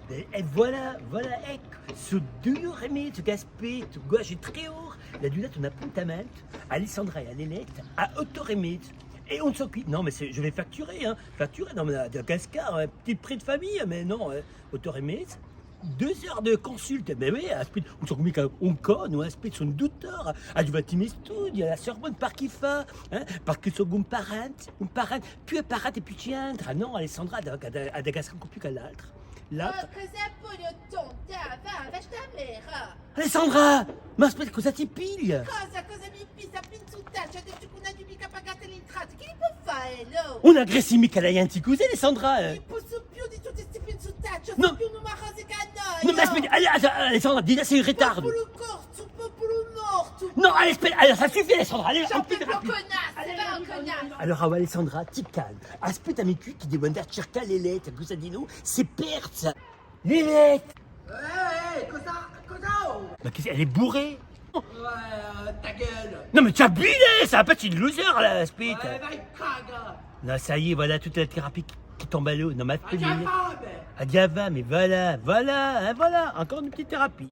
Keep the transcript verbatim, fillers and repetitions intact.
È, è voilà, voilà, eccu, sò dui ore è mezu ch'aspettu, quasi trè ore, l'aghju datu un appuntamentu à Alessandra è à Lelette à ottu ore è mezu. È ùn sò quì, non, mais c'est, je vais facturer, hein, facturer, non, mais à, à cascà, un petit prix de famille, mais non, hein, ottu ore è mezu. Deux heures de consulte, mais oui, aspetta, ùn sò micca un conu, aspetta, sò un duttore, aghju fattu i me studii, à la Sorbonne, par chì fà, hein, perchè sò un parente, un parente, più hè parente più ci entre. Ah non, Alessandra, hà da, hà da, hà da cascà un cù più chè l'altru. L'altru. Oh, cosa vulia, tonta? Và, và, và, stà à mè, ah. Alessandra, ma aspetta, cosa ti piglia? Cosa, cosa mi piglia? Pinzutaccia, hà dettu ch'ùn aghju micca pagatu l'entrata. Chì li pò fà, eh, nò? Ùn aggressi micca a ghjente cusì, Alessandra, eh. Ùn possu più di tutti sti pinzutacci, sò più numerosi chè noi. Nò, ma aspetta, Ale-, Ale-, Alessandra, dì, sè in ritardu. Populu corsu, populu mortu. Nò, allez, aspetta, allez, ça suffit, Alessandra, allez, on peut plus. Allora, Alessandra, ti calmi. Aspetta, mi quì chì devu andà à circà Lelette, cosa dì nò? S'hè persa. Lelette! Eh, eh, cosa, cosa? Ma chì, elle est bourrée? Ouais, euh, ta gueule! Non, mais t'abuses, c'est un petit loser, là, aspetta. Ouais, vai, caga! Non, ça y est, voilà toute la thérapie qui, qui tombe à l'eau. Non, mais aspetta. Adieu, mais voilà, voilà, hein, voilà, encore une petite thérapie.